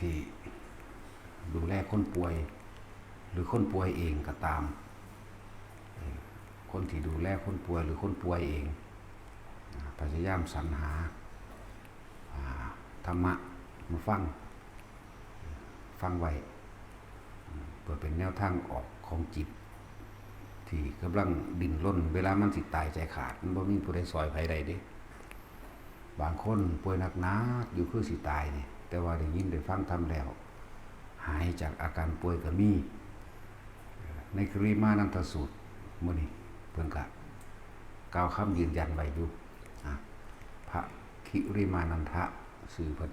ທີ່ດູແລຄົນປ່ວຍ ຫຼືຄົນປ່ວຍເອງກໍຕາມ, ເອີ ຄົນທີ່ດູແລຄົນປ່ວຍ ຫຼືຄົນປ່ວຍເອງ ອາ ພະຍາຍາມສັນຫາ ອາ ທຳມະມາຟັງ, ຟັງໄວ້ ເພື່ອເປັນແນວທາງອອກຂອງຈິດ ທີ່ກຳລັງດີ້ນລົນ. ເວລາມັນຊິຕາຍໃຈຂາດ ມັນບໍ່ມີຜູ້ໃດຊ່ອຍໃຜໄດ້ເດ້. ບາງຄົນປ່ວຍໜັກໆຢູ່ ຄືຊິຕາຍນີ້, ແຕ່ວ່າໄດ້ຍິນໄດ້ຟັງທຳແລ້ວ ຫາຍຈາກອາການປ່ວຍກໍມີ. ໃນກິລິມານັນທະສູດມື້ນີ້ ເພິ່ນກະກ່າວຄຳຢືນຢັນໄວ້ຢູ່. ອາ ພະກິລິມານັນທະ ຊື່ເພິ່ນ,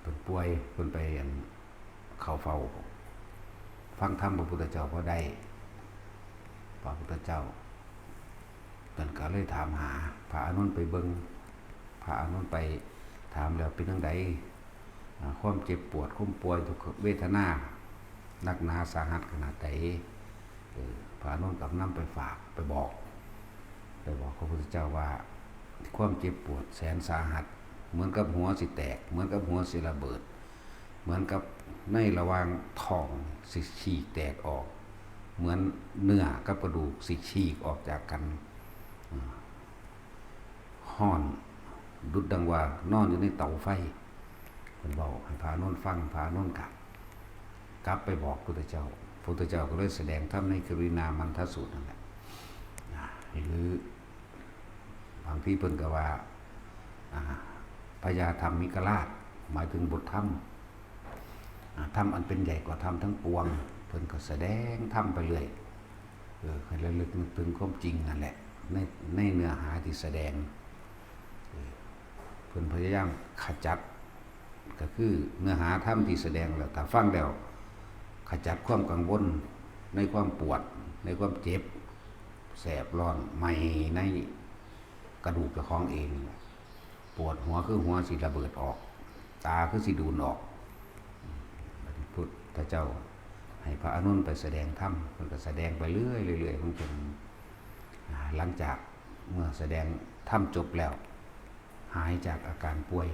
ເພິ່ນປ່ວຍ ເພິ່ນໄປ ອັນ ເຂົ້າເຝົ້າຟັງທຳພະພຸດທະເຈົ້າພໍໄດ້, ພະພຸດທະເຈົ້າເພິ່ນກໍເລີຍຖາມຫາ. ພະອານົນໄປເບິ່ງ, ພະອານົນໄປຖາມແລ້ວເປັນຈັ່ງໃດ? ອາ ຄວາມເຈັບປວດ, ຄວາມປ່ວຍ, ທຸກເວທະນາໜັກໜາສາຫັດຂະໜາດໃດ? ເອີ ພະອານົນກໍນຳໄປຝາກ, ໄປບອກ, ໄປບອກພະພຸດທະເຈົ້າວ່າ ຄວາມເຈັບປວດແສນສາຫັດ ເໝືອນກັບຫົວຊິແຕກ, ເໝືອນກັບຫົວຊິລະເບີດ, ເໝືອນກັບໃນລະຫວ່າງທ້ອງຊິສີກແຕກອອກ, ເໝືອນເນື້ອກັບກະດູກຊິສີກອອກຈາກກັນ, ຮ້ອນດຸດດັ່ງວ່ານອນຢູ່ໃນເຕົາໄຟ. ເພິ່ນເວົ້າໃຫ້ພະອານົນຟັງ, ພະອານົນກະກັບໄປບອກພຸດທະເຈົ້າ, ພຸດທະເຈົ້າກໍເລີຍສະແດງທຳໃນກິລິມານັນທະສູດນັ້ນແຫຼະ. ນະ ຫຼື ບາງທີເພິ່ນກໍວ່າ ອາ ພະຍາທຳມິກະລາດ ໝາຍເຖິງບົດທຳ ອາ ທຳອັນເປັນໃຫຍ່ກວ່າທຳທັງປວງ. ເພິ່ນກໍສະແດງທຳໄປເລື້ອຍ ເອີ ໃຫ້ລະລຶກນຶກເຖິງຄວາມຈິງນັ້ນແຫຼະ ໃນ ໃນເນື້ອຫາທີ່ສະແດງ. ເອີ ເພິ່ນພະຍາຍາມຂະຈັດ ກໍຄືເນື້ອຫາທຳທີ່ສະແດງແລ້ວ ຖ້າຟັງແລ້ວຂະຈັດຄວາມກັງວົນໃນຄວາມປວດ, ໃນຄວາມເຈັບ, ແສບຮ້ອນໄໝ້ໃນກະດູກເຈົ້າຂອງເອງ, ປວດຫົວຄືຫົວຊິລະເບີດອອກ, ຕາຄືຊິດູນອອກ. ບາດນີ້ພຸດທະເຈົ້າໃຫ້ພະອານົນໄປສະແດງທຳ, ເພິ່ນກໍສະແດງໄປເລື້ອຍໆ ເລື້ອຍໆ ເພິ່ນຈົນ ອາ ຫຼັງຈາກເມື່ອສະແດງທຳຈົບແລ້ວ ຫາຍຈາກອາການປ່ວຍ.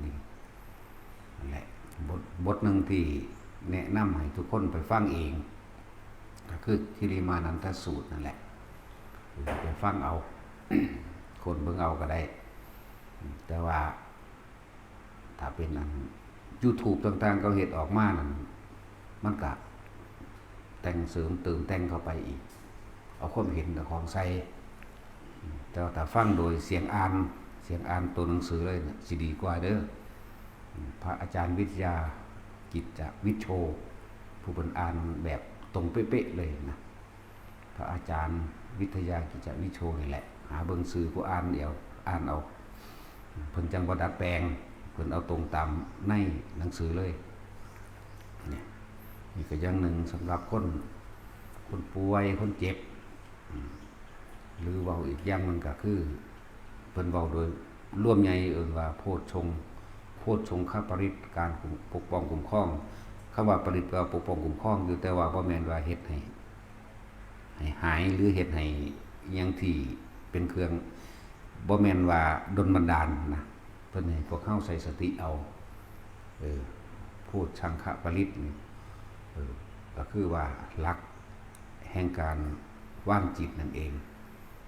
ນີ້ ນັ້ນແຫຼະ ບົດ ບົດໜຶ່ງທີ່ແນະນຳໃຫ້ທຸກຄົນໄປຟັງເອງ ກໍຄືກິລິມານັນທະສູດນັ້ນແຫຼະ. ໄປຟັງເອົາ, ຄົ້ນເບິ່ງເອົາກໍໄດ້. ແຕ່ວ່າຖ້າເປັນອັນ YouTube ຕ່າງໆ ເຂົາເຮັດອອກມານັ້ນ ມັນກະແຕ່ງເສີມເຕີມແຕ່ງເຂົ້າໄປອີກ, ເອົາຄວາມເຫັນເຈົ້າຂອງໃສ່. ແຕ່ວ່າຖ້າຟັງໂດຍສຽງອ່ານ, ສຽງອ່ານຕົວໜັງສືເລີຍນະ ຊິດີກວ່າເດີ້. ພະອາຈານວິທະຍາ ກິດຈະວິດໂຊ ຜູ້ເພິ່ນອ່ານແບບຕົງເປະໆເລີຍນະ, ພະອາຈານວິທະຍາ ກິດຈະວິດໂຊນີ້ແຫຼະ, ຫາເບິ່ງຊື່ຜູ້ອ່ານເອົາ, ອ່ານເອົາ. ເພິ່ນຈັ່ງບໍ່ດັດແປງ, ເພິ່ນເອົາຕົງຕາມໃນໜັງສືເລີຍ. ນີ້ ນີ້ກໍຢ່າງໜຶ່ງສຳລັບຄົນ, ຄົນປ່ວຍ, ຄົນເຈັບ. ອາ ຫຼືເວົ້າອີກຢ່າງໜຶ່ງກໍຄື ເພິ່ນເວົ້າໂດຍລວມໃຫຍ່ເອີ້ນວ່າໂພດຊົງ, ໂພດຊົງຄະປະລິດ ການຄຸ້ມ, ປົກປ້ອງຄຸ້ມຄອງ. ຄຳວ່າປະລິດແປວ່າປົກປ້ອງຄຸ້ມຄອງຢູ່, ແຕ່ວ່າບໍ່ແມ່ນວ່າເຮັດໃຫ້ ໃຫ້ຫາຍ ຫຼືເຮັດໃຫ້ອີ່ຫຍັງທີ່ເປັນເຄື່ອງ, ບໍ່ແມ່ນວ່າດົນບັນດານນະ. ເພິ່ນໃຫ້ພວກເຮົາໃຊ້ສະຕິເອົາ. ເອີ ໂພດຊັງຄະປະລິດນີ້ ເອີ ກໍຄືວ່າຫຼັກແຫ່ງການວາງຈິດນັ້ນເອງ.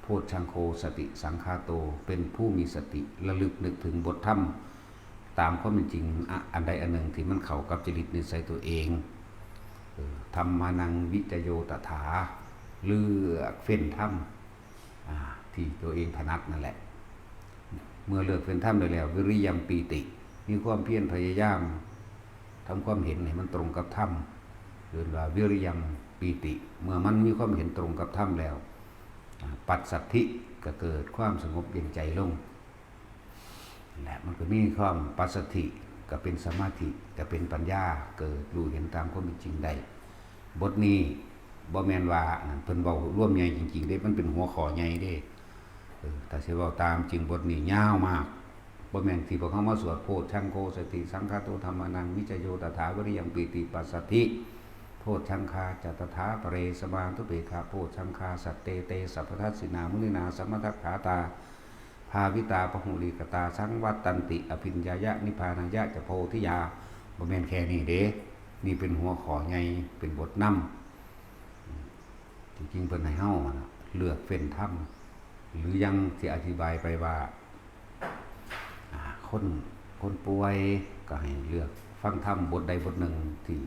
ໂພດຊັງໂຄ ສະຕິສັງຄາໂຕ, ເປັນຜູ້ມີສະຕິ ລະລຶກນຶກເຖິງບົດທຳຕາມຄວາມເປັນຈິງ ອະ ອັນໃດອັນໜຶ່ງທີ່ມັນເຂົ້າກັບຈະລິດນິໄສຕົວເອງ. ເອີ ທຳມານັງວິຈະໂຍຕະຖາ, ເລືອກເຟ້ນທຳ ອາ ທີ່ຕົວເອງຖະໜັດນັ້ນແຫຼະ. ເມື່ອເລືອກເປັນທຳໄດ້ແລ້ວ, ວິລິຍັງປີຕິ, ມີຄວາມພຽນພະຍາຍາມທຳຄວາມເຫັນໃຫ້ມັນຕົງກັບທຳ, ເອີ້ນວ່າວິລິຍັງປີຕິ. ເມື່ອມັນມີຄວາມເຫັນຕົງກັບທຳແລ້ວ, ອາ ປັດສັດທິ, ກໍເກີດຄວາມສະຫງົບເຢັນໃຈລົງ. ແລະ ມັນກໍມີຄວາມປັດສັດທິ, ກໍເປັນສະມາທິ, ກໍເປັນປັນຍາ, ເກີດຮູ້ເຫັນຕາມຄວາມເປັນຈິງໄດ້. ບົດນີ້ບໍ່ແມ່ນວ່າອັນນັ້ນ ເພິ່ນເວົ້າລວມໃຫຍ່ຈິງໆເດ້, ມັນເປັນຫົວຂໍ້ໃຫຍ່ເດ້. ເອີ ຖ້າຊິເວົ້າຕາມຈິງ ບົດນີ້ຍາວມາກ, ບໍ່ແມ່ນທີ່ພວກເຮົາມາສວດ ໂພດຊັງໂຄ ສະຕິສັງຄາໂຕ ທຳມານັງວິຈະໂຍຕະຖາ ວິລິຍັງປີຕິປັດສັດທິ ໂພດຊັງຄາຈະຕະຖາ ປະເຣສະມາທຸເປກຂະ ໂພດຊັງຄາ ສັດເຕເຕ ສັບພະທັດສິນາ ມຸນິນາ ສະມະທັກຂາຕາ ພາວິຕາປະຫຸລິກະຕາ ສັງວັດຕັນຕິ ອະພິນຍາຍະ ນິບພານາຍະຈະ ໂພທິຍາ. ບໍ່ແມ່ນແຄ່ນີ້ເດ້ ນີ້ເປັນຫົວຂໍ້ໃຫຍ່ ເປັນບົດນຳ ທີ່ຈິງເພິ່ນໃຫ້ເຮົາຫັ້ນນະ ເລືອກເຟ້ນທຳ ຫຼື ຢ່າງທີ່ອະທິບາຍໄປວ່າ ອາ ຄົນ ຄົນປ່ວຍກໍໃຫ້ເລືອກຟັງທຳບົດໃດບົດໜຶ່ງ ທີ່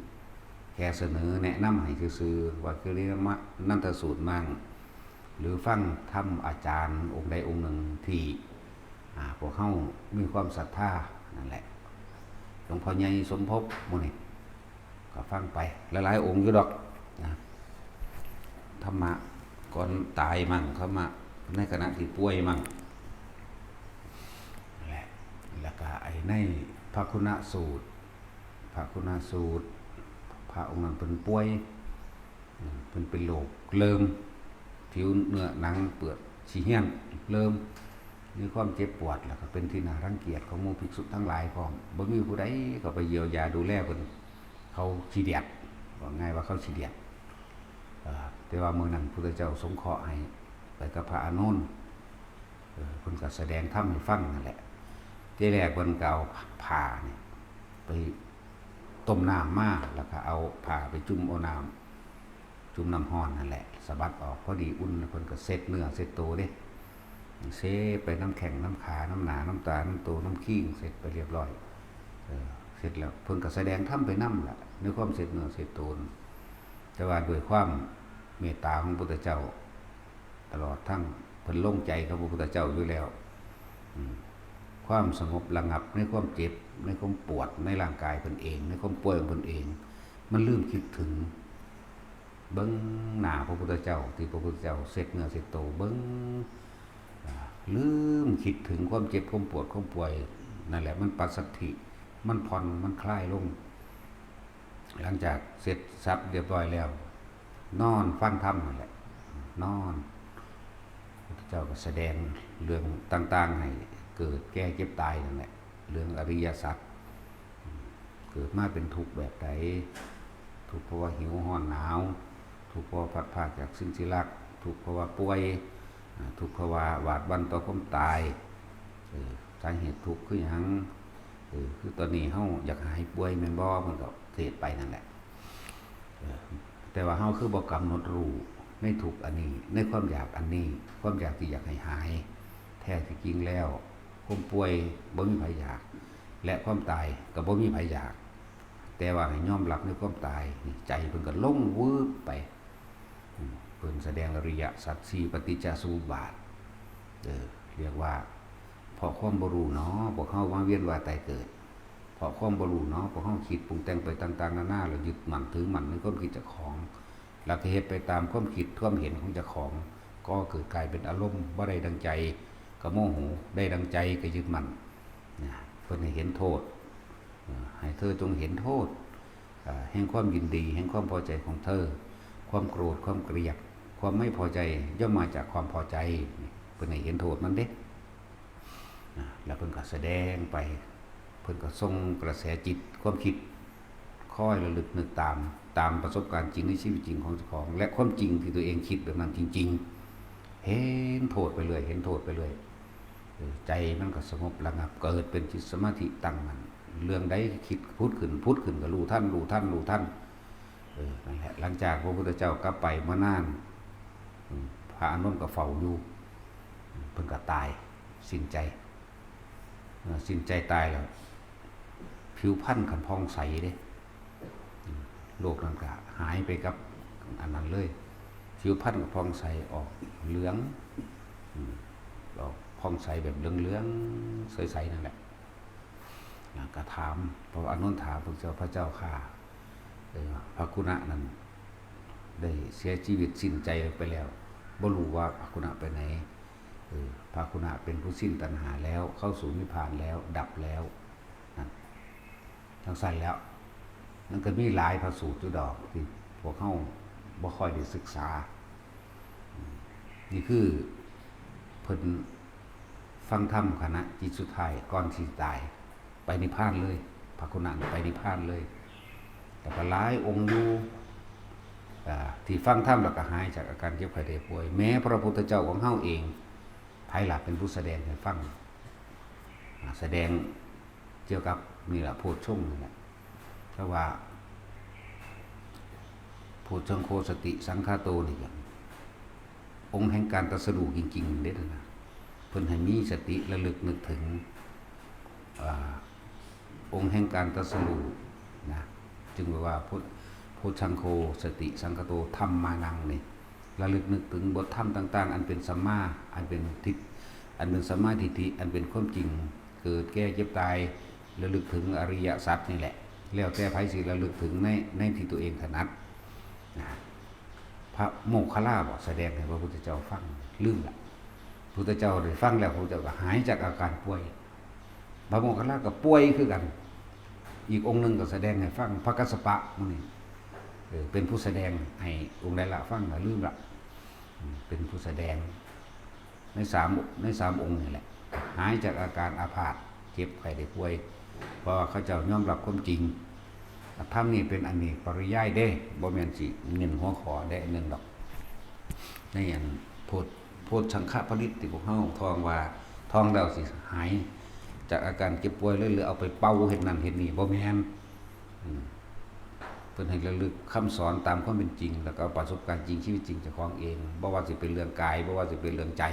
ແຄ່ສະເໜີແນະນຳໃຫ້ຊື່ໆ ວ່າຄືລິຍະມະ ນັນທະສູດມັ້ງ ຫຼື ຟັງທຳອາຈານອົງໃດອົງໜຶ່ງ ທີ່ ອາ ພວກເຮົາມີຄວາມສັດທານັ້ນແຫຼະ. ຫຼວງພໍ່ໃຫຍ່ສົມພົບມື້ນີ້ ກໍຟັງໄປ ຫຼາຍໆອົງຢູ່ດອກນະ ທຳມະກ່ອນຕາຍມັ້ງ ທຳມະໃນຂະນະທີ່ປ່ວຍມັ້ງ ແລະ ແລ້ວກະໄອ້ໃນພະຄຸນນະສູດ ພະຄຸນນະສູດ ພະອົງນັ້ນເພິ່ນປ່ວຍ ເພິ່ນເປັນໂລກເລີມ ຜິວເນື້ອໜັງເປືອກຊິຫ້ຽນເລີມ ມີຄວາມເຈັບປວດ ແລ້ວກໍເປັນທີ່ໜ້າລັງກຽດຂອງໝູ່ພິກສຸທັງຫຼາຍພ້ອມ ບໍ່ມີຜູ້ໃດເຂົ້າໄປຢຽວຢາດູແລເພິ່ນ ເຂົາຂີ້ດຽດ ເວົ້າງ່າຍວ່າເຂົາຂີ້ດຽດ. ເອີ ແຕ່ວ່າມື້ນັ້ນພຸດທະເຈົ້າສົງເຄາະໃຫ້ໄປກັບພະອານົນ ເອີ ເພິ່ນກໍສະແດງທຳໃຫ້ຟັງນັ້ນແຫຼະ. ທີແລກເພິ່ນກໍເອົາຜ້ານີ້ໄປຕົ້ມນ້ຳມາ ແລ້ວກໍເອົາຜ້າໄປຈຸ່ມເອົານ້ຳ ຈຸ່ມນ້ຳຮ້ອນຫັ້ນແຫຼະ ສະບັດອອກ ພໍດີອຸ່ນ ແລ້ວເພິ່ນກໍເຊັດເນື້ອເຊັດໂຕເດ້ ເຊັດໄປນຳແຂ້ງນຳຂາ ນຳໜ້ານຳຕານຳໂຕນຳຄີງ ເຊັດໄປລຽບຮ້ອຍ. ເອີ ເສັດແລ້ວເພິ່ນກໍສະແດງທຳໄປນຳລະ ໃນຄວາມເຊັດເນື້ອເຊັດໂຕນັ້ນ ແຕ່ວ່າດ້ວຍຄວາມເມດຕາຂອງພະພຸດທະເຈົ້າ ຕະຫຼອດທັງເພິ່ນລົງໃຈກັບພະພຸດທະເຈົ້າຢູ່ແລ້ວ ອາ ຄວາມສະຫງົບລະງັບໃນຄວາມເຈັບ ໃນຄວາມປວດໃນຮ່າງກາຍເພິ່ນເອງ ໃນຄວາມປ່ວຍຂອງເພິ່ນເອງ ມັນລືມຄິດເຖິງ ເບິ່ງໜ້າພະພຸດທະເຈົ້າ ທີ່ພະພຸດທະເຈົ້າເຊັດເນື້ອເຊັດໂຕ ເບິ່ງ ອາ ລືມຄິດເຖິງຄວາມເຈັບ ຄວາມປວດ ຄວາມປ່ວຍ ນັ້ນແຫຼະ ມັນປັດສັດຖິ ມັນຜ່ອນ ມັນຄລາຍລົງ. ຫຼັງຈາກເສັດສັບລຽບຮ້ອຍແລ້ວ ນອນຟັງທຳນັ້ນແຫຼະ ນອນ ພະພຸດທະເຈົ້າກໍສະແດງເລື່ອງຕ່າງໆໃຫ້ເກີດ ແກ່ ເຈັບ ຕາຍນັ້ນແຫຼະ ເລື່ອງອະລິຍະສັດ ເກີດມາເປັນທຸກແບບໃດ ທຸກເພາະວ່າຫິວຮ້ອນໜາວ ທຸກເພາະວ່າພັດພາກຈາກສິ່ງທີ່ຮັກ ທຸກເພາະວ່າປ່ວຍ ອາ ທຸກເພາະວ່າຫວາດຫວັ່ນຕໍ່ຄວາມຕາຍ ເອີ ສາເຫດທຸກຄືຫຍັງ? ເອີ ຄືຕອນນີ້ເຮົາຢາກຫາຍປ່ວຍແມ່ນບໍ່? ເພິ່ນກໍເທດໄປນັ້ນແຫຼະ ເອີ ແຕ່ວ່າເຮົາຄືບໍ່ກຳນົດຮູ້ໃນທຸກອັນນີ້ ໃນຄວາມຢາກອັນນີ້ ຄວາມຢາກທີ່ຢາກໃຫ້ຫາຍ? ແທ້ທີ່ຈິງແລ້ວ ຄວາມປ່ວຍບໍ່ມີໃຜຢາກ ແລະ ຄວາມຕາຍກໍບໍ່ມີໃຜຢາກ ແຕ່ວ່າໃຫ້ຍອມຮັບໃນຄວາມຕາຍ ໃຈເພິ່ນກໍລົງວືບໄປ ເພິ່ນສະແດງອະລິຍະສັດສີ່ ປະຕິດຈະສະມຸບບາດ ເອີ ຮຽກວ່າ ເພາະຄວາມບໍ່ຮູ້ເນາະ ພວກເຮົາມາວຽນວ່າຍຕາຍເກີດ ເພາະຄວາມບໍ່ຮູ້ເນາະ ພວກເຮົາຄິດປຸງແຕ່ງໄປຕ່າງໆນານາ ແລ້ວຍຶດໝັ້ນຖືໝັ້ນໃນຄວາມຄິດເຈົ້າຂອງ ແລ້ວກໍເຮັດໄປຕາມຄວາມຄິດຄວາມເຫັນຂອງເຈົ້າຂອງ ກໍເກີດກາຍເປັນອາລົມ ບໍ່ໄດ້ດັ່ງໃຈກໍໂມໂຫ ໄດ້ດັ່ງໃຈກໍຍຶດໝັ້ນນະ ເພິ່ນໃຫ້ເຫັນໂທດ ເອີ ໃຫ້ເທີຈົ່ງເຫັນໂທດ ເອີ ແຫ່ງຄວາມຍິນດີ ແຫ່ງຄວາມພໍໃຈຂອງເທີ ຄວາມໂກດ ຄວາມກຽດ ຄວາມໄມ່ພໍໃຈ ຍ່ອມມາຈາກຄວາມພໍໃຈ ເພິ່ນໃຫ້ເຫັນໂທດມັນເດ້ ນະ ແລ້ວເພິ່ນກໍສະແດງໄປ ເພິ່ນກໍສົ່ງກະແສຈິດ ຄວາມຄິດ ຄອຍລະລຶກນຶກຕາມ ຕາມປະສົບການຈິງໃນຊີວິດຈິງຂອງເຈົ້າຂອງ ແລະ ຄວາມຈິງທີ່ຕົວເອງຄິດແບບນັ້ນຈິງໆ ເຫັນໂທດໄປເລື້ອຍ ເຫັນໂທດໄປເລື້ອຍ ເອີ ໃຈມັນກໍສະຫງົບລະງັບ ເກີດເປັນຈິດສະມາທິຕັ້ງໝັ້ນ ເລື່ອງໃດຄິດຜຸດຂຶ້ນ ຜຸດຂຶ້ນກໍຮູ້ທັນ ຮູ້ທັນ ຮູ້ທັນ ເອີ ນັ້ນແຫຼະ ຫຼັງຈາກພະພຸດທະເຈົ້າກັບໄປບໍ່ນານ ອາ ພະອານົນກໍເຝົ້າຢູ່ ເພິ່ນກໍຕາຍ ສິ້ນໃຈ ເອີ ສິ້ນໃຈຕາຍແລ້ວ ຜິວພັນກໍຜ່ອງໃສເດ້ ໂລກນັ້ນກໍຫາຍໄປກັບອັນນັ້ນເລີຍ ຜິວພັນກໍຜ່ອງໃສ ອອກເຫຼືອງ ອາ ອອກຜ່ອງໃສແບບເຫຼືອງໆ ໃສໆ ນັ້ນແຫຼະ ນະ ກໍຖາມ ພະອານົນຖາມພະເຈົ້າ ພະເຈົ້າຂ້າ ເອີ ພະຄຸນະນັ້ນໄດ້ເສຍຊີວິດສິ້ນໃຈໄປແລ້ວ ບໍ່ຮູ້ວ່າພະຄຸນະໄປໃນ ເອີ ພະຄຸນະເປັນຜູ້ສິ້ນຕັນຫາແລ້ວ ເຂົ້າສູ່ນິບພານແລ້ວ ດັບແລ້ວ ນັ້ນ ຈັ່ງຊັ້ນແລ້ວ ມັນກໍມີຫຼາຍພະສູດຢູ່ດອກ ທີ່ພວກເຮົາບໍ່ຄ່ອຍໄດ້ສຶກສາ ນີ້ຄືເພິ່ນຟັງທຳຂະນະຈິດສຸດທ້າຍກ່ອນຊິຕາຍ ໄປນິບພານເລີຍ ພະຄຸນະໄປນິບພານເລີຍ ແລ້ວກໍຫຼາຍອົງຢູ່ ອາ ທີ່ຟັງທຳແລ້ວກໍຫາຍຈາກອາການເຈັບໄຂ້ໄດ້ປ່ວຍ ແມ້ພະພຸດທະເຈົ້າຂອງເຮົາເອງ ໃຜລະເປັນຜູ້ສະແດງໃຫ້ຟັງ? ອາ ສະແດງກ່ຽວກັບນີ້ລະ ໂພດຊົງນີ້ແຫຼະ. ເພາະວ່າໂພດຊົງໂຄສະຕິສັງຄາໂຕນີ້ກໍ ອົງແຫ່ງການຕັດສະຮູ້ຈິງໆເດ້ນະ. ເພິ່ນໃຫ້ມີສະຕິລະລຶກນຶກເຖິງ ອາ ອົງແຫ່ງການຕັດສະຮູ້ນະ, ຈຶ່ງວ່າ ໂພ ໂພດຊັງໂຄສະຕິສັງຄາໂຕທຳມານັງນີ້ ລະລຶກນຶກເຖິງບົດທຳຕ່າງໆ ອັນເປັນສຳມາ ອັນເປັນທິດ ອັນເປັນສຳມາທິດຖິ ອັນເປັນຄວາມຈິງ ເກີດແກ່ເຈັບຕາຍ ລະລຶກເຖິງອະລິຍະສັດນີ້ແຫຼະ ແລ້ວແຕ່ໃຜຊິລະລຶກເຖິງໃນ ໃນທີ່ຕົວເອງຖະໜັດນະ. ພະໂມກຄັນລາບໍ ສະແດງໃຫ້ພະພຸດທະເຈົ້າຟັງ? ລືມລະ. ພຸດທະເຈົ້າໄດ້ຟັງແລ້ວ ພະພຸດທະເຈົ້າກໍຫາຍຈາກອາການປ່ວຍ. ພະໂມກຄັນລາກໍປ່ວຍຄືກັນ, ອີກອົງໜຶ່ງກໍສະແດງໃຫ້ຟັງ. ພະກັດສະປະ ມື້ນີ້ ເອີ ເປັນຜູ້ສະແດງໃຫ້ອົງໃດລະຟັງ ກໍລືມລະ. ເປັນຜູ້ສະແດງໃນສາມ ໃນສາມອົງນີ້ແຫຼະ ຫາຍຈາກອາການອາພາດ ເຈັບໄຂ້ໄດ້ປ່ວຍ ເພາະວ່າເຂົາເຈົ້າຍອມຮັບຄວາມຈິງ. ທຳນີ້ເປັນອະເນກປະລິຍາຍເດ້ ບໍ່ແມ່ນຊິເນັ້ນຫົວຂໍ້ໃດອັນໜຶ່ງດອກ. ໃນອັນໂພດ ໂພດສັງຄະຜະລິດທີ່ພວກເຮົາທ່ອງວ່າ ທ່ອງແລ້ວຊິຫາຍຈາກອາການເຈັບປ່ວຍເລີຍ ຫຼືເອົາໄປເປົ່າເຮັດນັ້ນເຮັດນີ້ ບໍ່ແມ່ນ. ອືມ ເພິ່ນໃຫ້ລະລຶກຄຳສອນຕາມຄວາມເປັນຈິງ ແລ້ວກໍເອົາປະສົບການຈິງ ຊີວິດຈິງເຈົ້າຂອງເອງ ບໍ່ວ່າຊິເປັນເລື່ອງກາຍ ບໍ່ວ່າຊິເປັນເລື່ອງໃຈ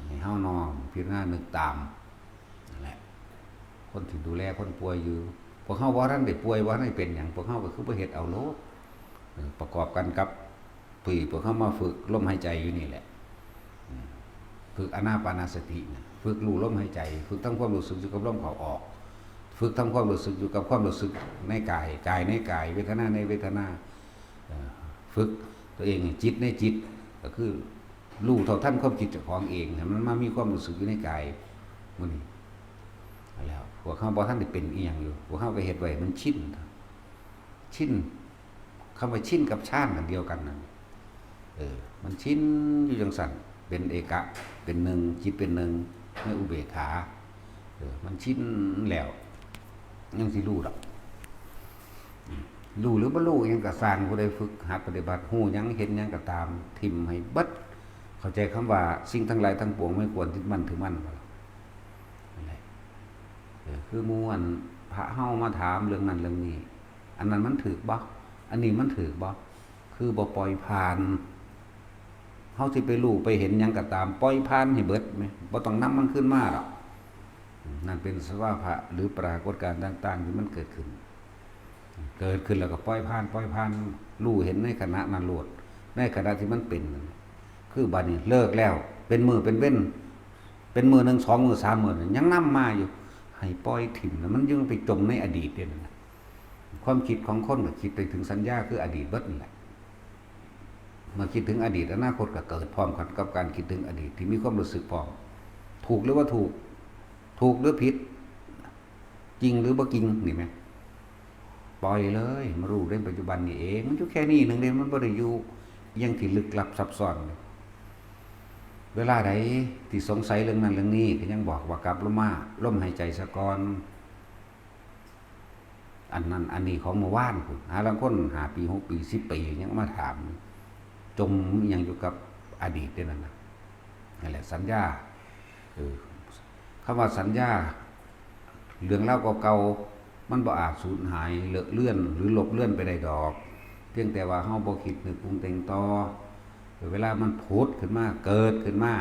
ໃຫ້ເຮົານ້ອມພິຈາລະນານຶກຕາມ. ນັ້ນແຫຼະ ຄົນທີ່ດູແລຄົນປ່ວຍຢູ່ ພວກເຮົາບໍ່ທັນໄດ້ປ່ວຍ ບໍ່ທັນໄດ້ເປັນຫຍັງ ພວກເຮົາກໍຄືບໍ່ເຮັດເອົາໂລດ. ເອີ ປະກອບກັນກັບທີ່ພວກເຮົາມາຝຶກລົມຫາຍໃຈຢູ່ນີ້ແຫຼະ. ອືມ ຝຶກອານາປານະສະຕິນະ ຝຶກຮູ້ລົມຫາຍໃຈ ຝຶກທຳຄວາມຮູ້ສຶກຢູ່ກັບລົມເຂົ້າອອກ ຝຶກທຳຄວາມຮູ້ສຶກຢູ່ກັບຄວາມຮູ້ສຶກໃນກາຍ ກາຍໃນກາຍ ເວທະນາໃນເວທະນາ. ເອີ ຝຶກຕົວເອງໃຫ້ຈິດໃນຈິດ ກໍຄື ຮູ້ເທົ່າທັນຄວາມຄິດເຈົ້າຂອງເອງ ໃຫ້ມັນມາມີຄວາມຮູ້ສຶກຢູ່ໃນກາຍ. ມື້ນີ້ແລ້ວ ພວກເຮົາບໍ່ທັນໄດ້ເປັນອີ່ຫຍັງຢູ່ ພວກເຮົາກໍເຮັດໄວ້ໃຫ້ມັນຊິນ ຊິນ. ຄຳວ່າຊິນກັບຊານອັນດຽວກັນນັ້ນ. ເອີ ມັນຊິນຢູ່ຈັ່ງຊັ້ນ ເປັນເອກະ ເປັນໜຶ່ງ ຈິດເປັນໜຶ່ງໃນອຸເບກຂາ. ເອີ ມັນຊິນແລ້ວ ຍັງຊິຮູ້ດອກ. ອືມ ຮູ້ຫຼືບໍ່ຮູ້ຫຍັງກໍຊ່າງ ຜູ້ໃດຝຶກຫັດປະຕິບັດ ຮູ້ຫຍັງເຫັນຫຍັງກໍຕາມ ຖິ້ມໃຫ້ເບິດ. ເຂົ້າໃຈຄຳວ່າສິ່ງທັງຫຼາຍທັງປວງໄມ່ຄວນຍຶດໝັ້ນຖືໝັ້ນ ນັ້ນແຫຼະ. ເອີ ຄືໝູ່ອັນພະເຮົາມາຖາມເລື່ອງນັ້ນເລື່ອງນີ້ ອັນນັ້ນມັນຖືກບໍ່? ອັນນີ້ມັນຖືກບໍ່? ຄືບໍ່ປ່ອຍຜ່ານ. ເຮົາຊິໄປຮູ້ໄປເຫັນຫຍັງກໍຕາມ ປ່ອຍຜ່ານໃຫ້ເບິດແມະ ບໍ່ຕ້ອງນຳມັນຄືນມາດອກ. ນັ້ນເປັນສະພາວະ ຫຼື ປາລາກົດການຕ່າງໆທີ່ມັນເກີດຂຶ້ນ ເກີດຂຶ້ນແລ້ວກໍປ່ອຍຜ່ານ ປ່ອຍຜ່ານ ຮູ້ເຫັນໃນຂະນະນັ້ນໂລດ ໃນຂະນະທີ່ມັນເປັນ. ຄືບາດນີ້ເລີກແລ້ວ ເປັນມື້ເປັນເວັນ ເປັນມື້ໜຶ່ງ ສອງມື້ ສາມມື້ ຍັງນຳມາຢູ່ ໃຫ້ປ່ອຍຖິ້ມ ແລ້ວມັນຍັງໄປຈົມໃນອະດີດເດ້ນັ້ນນະ. ຄວາມຄິດຂອງຄົນກໍຄິດໄປເຖິງສັນຍາ ຄືອະດີດເບິດນັ້ນແຫຼະ. ເມື່ອຄິດເຖິງອະດີດ ອະນາຄົດກໍເກີດພ້ອມກັນກັບການຄິດເຖິງອະດີດທີ່ມີຄວາມຮູ້ສຶກພ້ອມ. ຖືກຫຼືບໍ່ຖືກ? ຖືກຫຼືຜິດ? ຈິງຫຼືບໍ່ຈິງ? ນີ້ແມ່ນ ປ່ອຍເລີຍ ມາຮູ້ໃນປັດຈຸບັນນີ້ເອງ. ມັນຢູ່ແຄ່ນີ້ໜຶ່ງເດ້ ມັນບໍ່ໄດ້ຢູ່ຫຍັງທີ່ລຶກລັບຊັບຊ້ອນ. ເວລາໃດທີ່ສົງໄສເລື່ອງນັ້ນເລື່ອງນີ້ ກໍຍັງບອກວ່າກັບລົງມາ ລົມຫາຍໃຈສາກ່ອນ. ອັນນັ້ນອັນນີ້ຂອງເມື່ອວານພຸ້ນ ຫາລາງຄົນຫ້າປີ ຫົກປີ ສິບປີ ຍັງມາຖາມ ຈົມອີ່ຫຍັງຢູ່ກັບອະດີດເດ້ນັ້ນນະ. ນັ້ນແຫຼະສັນຍາ ເອີ ຄຳວ່າສັນຍາ ເລື່ອງລາວເກົ່າໆ ມັນບໍ່ອາດສູນຫາຍ ເລອະເລືອນ ຫຼື ລົບເລືອນໄປໄດ້ດອກ. ພຽງແຕ່ວ່າເຮົາບໍ່ຄິດນຶກປຸງແຕ່ງຕໍ່. ເວລາມັນຜຸດຂຶ້ນມາ ເກີດຂຶ້ນມາ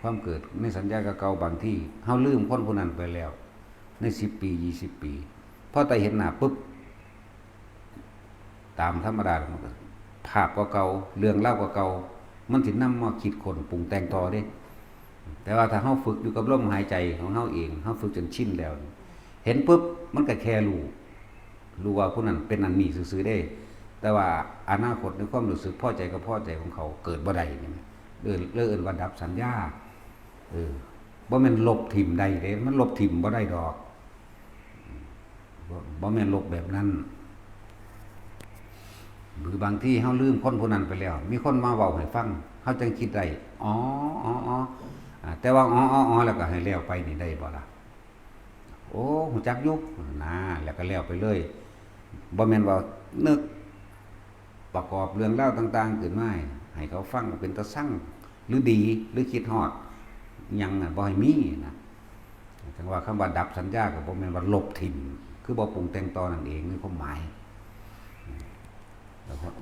ຄວາມເກີດໃນສັນຍາເກົ່າໆ ບາງທີເຮົາລືມຄົນຜູ້ນັ້ນໄປແລ້ວ ໃນສິບປີ ຊາວປີ ພໍແຕ່ເຫັນໜ້າປຶບ ຕາມທຳມະດາ ມັນກໍ ພາບເກົ່າໆ ເລື່ອງລາວເກົ່າໆ ມັນຊິນຳມາຄິດຄົ້ນປຸງແຕ່ງຕໍ່ເດ້. ແຕ່ວ່າຖ້າເຮົາຝຶກຢູ່ກັບລົມຫາຍໃຈຂອງເຮົາເອງ ເຮົາຝຶກຈົນຊິນແລ້ວ ເຫັນປຶບ ມັນກໍແຄ່ຮູ້ ຮູ້ວ່າຜູ້ນັ້ນເປັນອັນນີ້ຊື່ໆເດ້. ແຕ່ວ່າອະນາຄົດໃນຄວາມຮູ້ສຶກພໍໃຈກັບບໍ່ພໍໃຈຂອງເຂົາເກີດບໍ່ໄດ້ນີ້ ເອີ້ນ ເອີ້ນວ່າດັບສັນຍາ. ເອີ ບໍ່ແມ່ນລົບຖິ້ມໄດ້ເດ້ ມັນລົບຖິ້ມບໍ່ໄດ້ດອກ. ບໍ່ ບໍ່ແມ່ນລົບແບບນັ້ນ. ຫຼືບາງທີເຮົາລືມຄົນຜູ້ນັ້ນໄປແລ້ວ ມີຄົນມາເວົ້າໃຫ້ຟັງ ເຮົາຈັ່ງຄິດໄດ້ ອໍ ອໍ ອໍ ອາ ແຕ່ວ່າ ອໍ ອໍ ອໍ ແລ້ວກໍໃຫ້ແລ້ວໄປນີ້ໄດ້ບໍ່ລະ? ໂອ້ ຮູ້ຈັກຢູ່ນາ ແລ້ວກໍແລ້ວໄປເລີຍ. ບໍ່ແມ່ນວ່ານຶກ ປະກອບເລື່ອງລາວຕ່າງໆຂຶ້ນມາໃຫ້ເຂົາຟັງ ເປັນຕາຊັງ ຫຼືດີ ຫຼືຄິດຮອດຫຍັງນັ້ນ ບໍ່ໃຫ້ມີນະ. ຈັ່ງວ່າຄຳວ່າດັບສັນຍາ ກໍບໍ່ແມ່ນວ່າລົບຖິ້ມ ຄືບໍ່ປຸງແຕ່ງຕໍ່ນັ້ນເອງ ໃນຄວາມໝາຍ. ແລ້ວຄົນ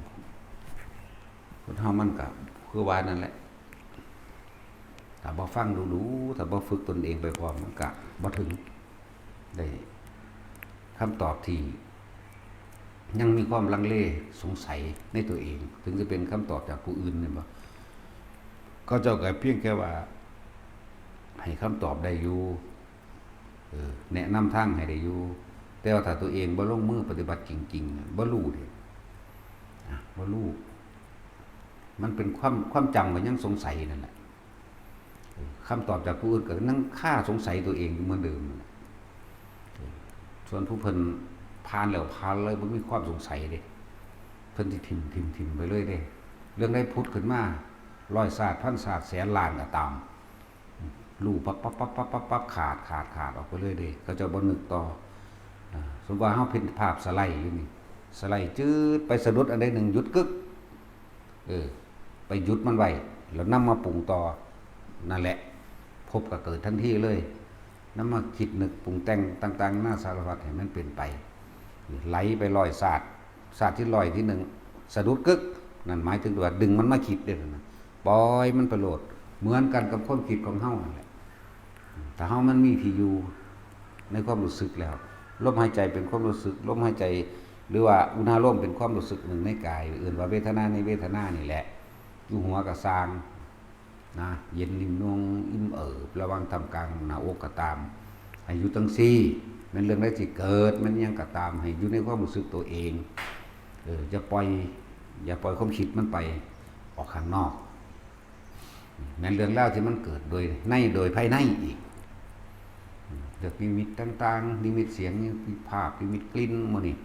ຄົນເຮົາມັນກໍຄືວ່ານັ້ນແຫຼະ ຖ້າບໍ່ຟັງດູໆ ຖ້າບໍ່ຝຶກຕົນເອງໄປພ້ອມ ມັນກະບໍ່ເຖິງໄດ້ຄຳຕອບທີ່ຍັງມີຄວາມລັງເລສົງໄສໃນຕົວເອງ. ເຖິງຈະເປັນຄຳຕອບຈາກຜູ້ອື່ນແມ່ນບໍ່ ເຂົາເຈົ້າກໍພຽງແຄ່ວ່າໃຫ້ຄຳຕອບໄດ້ຢູ່ ເອີ ແນະນຳທາງໃຫ້ໄດ້ຢູ່ ແຕ່ວ່າຖ້າຕົວເອງບໍ່ລົງມືປະຕິບັດຈິງໆ ບໍ່ຮູ້ເດ້ ອາ ບໍ່ຮູ້ ມັນເປັນຄວາມ ຄວາມຈຳກໍຍັງສົງໄສນັ້ນແຫຼະ. ເອີ ຄຳຕອບຈາກຜູ້ອື່ນກໍຍັງຄາສົງໄສຕົວເອງຢູ່ເໝືອນເດີມນັ້ນແຫຼະ. ເອີ ສ່ວນຜູ້ເພິ່ນຜ່ານແລ້ວຜ່ານເລີຍ ບໍ່ມີຄວາມສົງໄສເດ້ ເພິ່ນຊິຖິ້ມ ຖິ້ມ ຖິ້ມໄປເລີຍເດ້. ເລື່ອງໃດຜຸດຂຶ້ນມາ ຮ້ອຍຊາດ ພັນຊາດ ແສນລ້ານກໍຕາມ ຮູ້ປັບ ປັບ ປັບ ປັບ ປັບ ປັບ ຂາດ ຂາດ ຂາດອອກໄປເລີຍເດ້ ເຂົາເຈົ້າບໍ່ນຶກຕໍ່. ອາ ສົມມຸດວ່າເຮົາເຫັນພາບສະໄລຢູ່ນີ້ ສະໄລຈືດໄປ ສະດຸດອັນໃດໜຶ່ງ ຢຸດກຶກ ເອີ ໄປຢຸດມັນໄວ້ ແລ້ວນຳມາປຸງຕໍ່ ນັ້ນແຫຼະ ພົບກໍເກີດທັນທີເລີຍ. ນຳມາຄິດນຶກປຸງແຕ່ງຕ່າງໆນານາສາລະພັດໃຫ້ມັນເປັນໄປ ໄຫຼໄປຮ້ອຍຊາດ ຊາດທີຮ້ອຍທີໜຶ່ງ ສະດຸດກຶກ ນັ້ນໝາຍເຖິງວ່າດຶງມັນມາຄິດເດ້ ນັ້ນນະ ປ່ອຍມັນໄປໂລດ. ເໝືອນກັນກັບຄວາມຄິດຂອງເຮົານັ້ນແຫຼະ ຖ້າເຮົາມັນມີທີ່ຢູ່ໃນຄວາມຮູ້ສຶກແລ້ວ ລົມຫາຍໃຈເປັນຄວາມຮູ້ສຶກ ລົມຫາຍໃຈ ຫຼືວ່າອຸນາໂລມເປັນຄວາມຮູ້ສຶກໜຶ່ງໃນກາຍ ເອີ້ນວ່າເວທະນາໃນເວທະນານີ້ແຫຼະ ຢູ່ຫົວກໍຊ່າງ ນະ ເຢັນນຸ້ມນຸ່ງ ອີ່ມເອີບ ລະຫວ່າງທ່າມກາງໜ້າອົກກໍຕາມ ໃຫ້ຢູ່ຈັ່ງຊີ້. ແມ່ນເລື່ອງໃດທີ່ເກີດ ແມ່ນຫຍັງກໍຕາມ ໃຫ້ຢູ່ໃນຄວາມຮູ້ສຶກຕົວເອງ ເອີ ຢ່າປ່ອຍ ຢ່າປ່ອຍຄວາມຄິດມັນໄປອອກຂ້າງນອກ. ແມ່ນເລື່ອງລາວທີ່ມັນເກີດໂດຍໃນ ໂດຍພາຍໃນອີກ ເລື່ອງນິມິດຕ່າງໆ ນິມິດສຽງ ນິມິດພາບ ນິມິດກິ່ນ ໝູ່ນີ້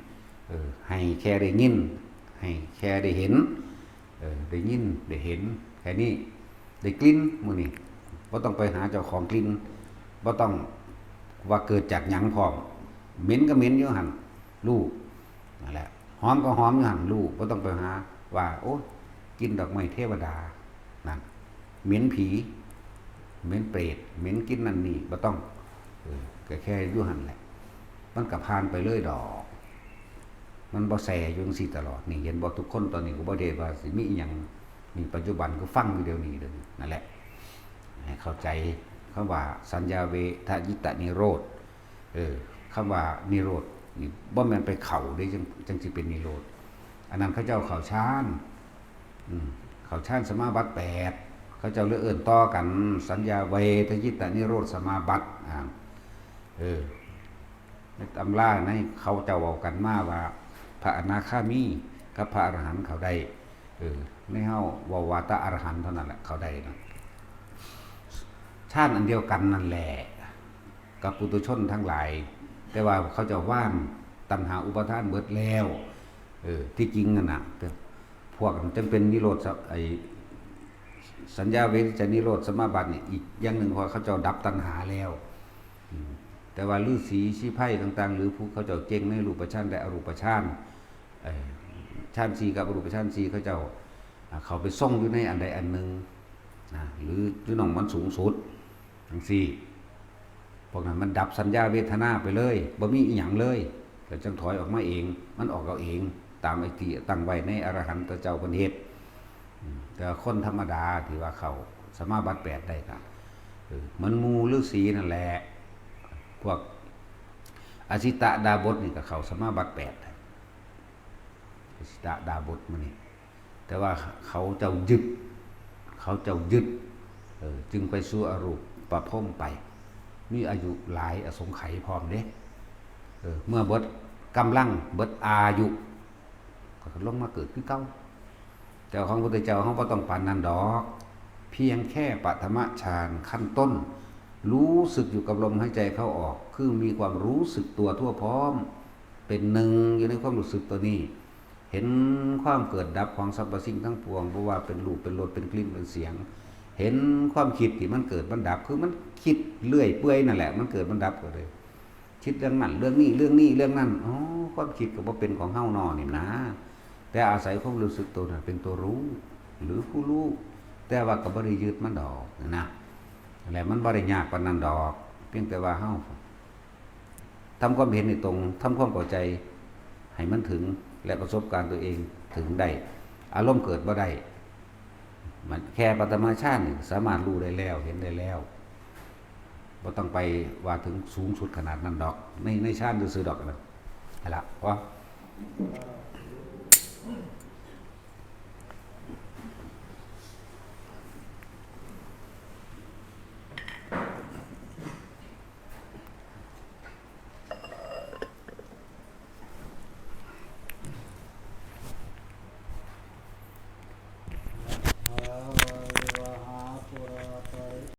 ເອີ ໃຫ້ແຄ່ໄດ້ຍິນ ໃຫ້ແຄ່ໄດ້ເຫັນ ເອີ ໄດ້ຍິນໄດ້ເຫັນແຄ່ນີ້ ໄດ້ກິ່ນມື້ນີ້ ບໍ່ຕ້ອງໄປຫາເຈົ້າຂອງກິ່ນ ບໍ່ຕ້ອງວ່າເກີດຈາກຫຍັງພ້ອມ ເໝັນກໍເໝັນຢູ່ຫັ້ນ ຮູ້ ນັ້ນແຫຼະ ຫອມກໍຫອມຢູ່ຫັ້ນ ຮູ້ ບໍ່ຕ້ອງໄປຫາວ່າ ໂອ້ຍ ກິ່ນດອກໄມ້ເທວະດາ ນັ້ນ ເໝັນຜີ ເໝັນເປດ ເໝັນກິ່ນນັ້ນນີ້ ບໍ່ຕ້ອງ ເອີ ກໍແຄ່ຢູ່ຫັ້ນແຫຼະ ມັນກໍຜ່ານໄປເລີຍດອກ ມັນບໍ່ແຊ່ຢູ່ຈັ່ງຊີ້ຕະຫຼອດ. ນີ້ເຫັນບໍ່ ທຸກຄົນຕອນນີ້ກໍບໍ່ໄດ້ວ່າຊິມີອີ່ຫຍັງ ນີ້ປັດຈຸບັນກໍຟັງຢູ່ດຽວນີ້ເດີ ນັ້ນແຫຼະ ໃຫ້ເຂົ້າໃຈຄຳວ່າສັນຍາເວທະຍິດຕະນິໂຣດ ເອີ ຄຳວ່ານິໂຣດນີ້ບໍ່ແມ່ນໄປເຂົ້າເດ້ ຈັ່ງ ຈັ່ງຊິເປັນນິໂຣດ ອັນນັ້ນເຂົາເຈົ້າເຂົ້າฌານ ອືມ ເຂົ້າฌານສະມາບັດແປດ ເຂົາເຈົ້າເລີຍເອີ້ນຕໍ່ກັນ ສັນຍາເວທະຍິດຕະນິໂຣດສະມາບັດ ອາ ເອີ ໃນຕຳລາໃນເຂົາເຈົ້າເວົ້າກັນມາວ່າ ພະອະນາຄາມີກັບພະອະລະຫັນເຂົາໄດ້ ເອີ ໃນເຮົາເວົ້າວ່າແຕ່ອະລະຫັນເທົ່ານັ້ນແຫຼະເຂົາໄດ້ນະ ຊານອັນດຽວກັນນັ້ນແຫຼະກັບປຸຖຸຊົນທັງຫຼາຍ ແຕ່ວ່າເຂົາເຈົ້າວາງຕັນຫາອຸປາທານເບິດແລ້ວ ເອີ ທີ່ຈິງຫັ້ນນະ ພວກນັ້ນຈຶ່ງເປັນນິໂຣດ ສະ ໄອ້ ສັນຍາເວທະນິໂຣດສະມາບັດນີ້ ອີກຢ່າງໜຶ່ງ ເພາະວ່າເຂົາເຈົ້າດັບຕັນຫາແລ້ວ ອືມ ແຕ່ວ່າລືສີຊີໄພຕ່າງໆ ຫຼືຜູ້ເຂົາເຈົ້າເກັ່ງໃນຮູບປະຊານ ແລະ ອະຮູບປະຊານ ເອີ ຊານສີ່ກັບອະຮູບປະຊານສີ່ ເຂົາເຈົ້າ ອາ ເຂົ້າໄປຊົງຢູ່ໃນອັນໃດອັນໜຶ່ງນະ ຫຼືຢູ່ໜ່ອງມັນສູງສຸດ ຈັ່ງຊີ້ ພວກນັ້ນມັນດັບສັນຍາເວທະນາໄປເລີຍ ບໍ່ມີອີ່ຫຍັງເລີຍ ແລ້ວຈັ່ງຖອຍອອກມາເອງ ມັນອອກເອົາເອງ ຕາມໄອ້ທີ່ຕັ້ງໄວ້ໃນອະລະຫັນຕະເຈົ້າເພິ່ນເຮັດ. ອືມ ແຕ່ວ່າຄົນທຳມະດາທີ່ວ່າເຂົ້າສະມາບັດແປດໄດ້ກໍ ເອີ ເໝືອນໝູ່ລືສີນັ້ນແຫຼະ ພວກອະສິຕະດາບົດນີ້ກໍເຂົ້າສະມາບັດແປດ ອະສິຕະດາບົດມື້ນີ້ ແຕ່ວ່າເຂົາເຈົ້າຍຶດ ເຂົາເຈົ້າຍຶດ ເອີ ຈຶ່ງໄປສູ່ອະຮູປະພົມໄປ ມີອາຍຸຫຼາຍອະສົງໄຂພ້ອມເດ້ ເອີ ເມື່ອເບິດກຳລັງ ເບິດອາຍຸ ກໍລົງມາເກີດຄືເກົ່າ. ແຕ່ຂອງພະພຸດທະເຈົ້າເຮົາບໍ່ຕ້ອງປານນັ້ນດອກ ພຽງແຄ່ປະຖະມະຊານຂັ້ນຕົ້ນ ຮູ້ສຶກຢູ່ກັບລົມຫາຍໃຈເຂົ້າອອກ ຄືມີຄວາມຮູ້ສຶກຕົວທົ່ວພ້ອມ ເປັນໜຶ່ງຢູ່ໃນຄວາມຮູ້ສຶກຕົວນີ້ ເຫັນຄວາມເກີດດັບຂອງສັບພະສິ່ງທັງປວງ ບໍ່ວ່າເປັນຮູບ ເປັນລົດ ເປັນກິ່ນ ເປັນສຽງ ເຫັນຄວາມຄິດທີ່ມັນເກີດມັນດັບ ຄືມັນຄິດເລື້ອຍເປື່ອຍນັ້ນແຫຼະ ມັນເກີດມັນດັບກໍເລີຍ ຄິດເລື່ອງນັ້ນເລື່ອງນີ້ ເລື່ອງນີ້ເລື່ອງນັ້ນ ອໍ ຄວາມຄິດກໍບໍ່ເປັນຂອງເຮົານໍນີ້ນາ ແຕ່ອາໄສຄວາມຮູ້ສຶກໂຕນັ້ນເປັນຕົວຮູ້ ຫຼືຜູ້ຮູ້ ແຕ່ວ່າກໍບໍ່ໄດ້ຍຶດມັນດອກນະ ແລະມັນບໍ່ໄດ້ຍາກປານນັ້ນດອກ ພຽງແຕ່ວ່າເຮົາທຳຄວາມເຫັນໃຫ້ຕົງ ທຳຄວາມເຂົ້າໃຈໃຫ້ມັນເຖິງ ແລະປະສົບການຕົວເອງເຖິງໄດ້ ອາລົມເກີດບໍ່ໄດ້ ມັນແຄ່ປະຖະມະຊານນີ້ສາມາດຮູ້ໄດ້ແລ້ວ ເຫັນໄດ້ແລ້ວ ບໍ່ຕ້ອງໄປວ່າເຖິງສູງສຸດຂະໜາດນັ້ນດອກ ໃນ ໃນຊານຊື່ໆດອກນະ ຫັ້ນລະ ພໍ.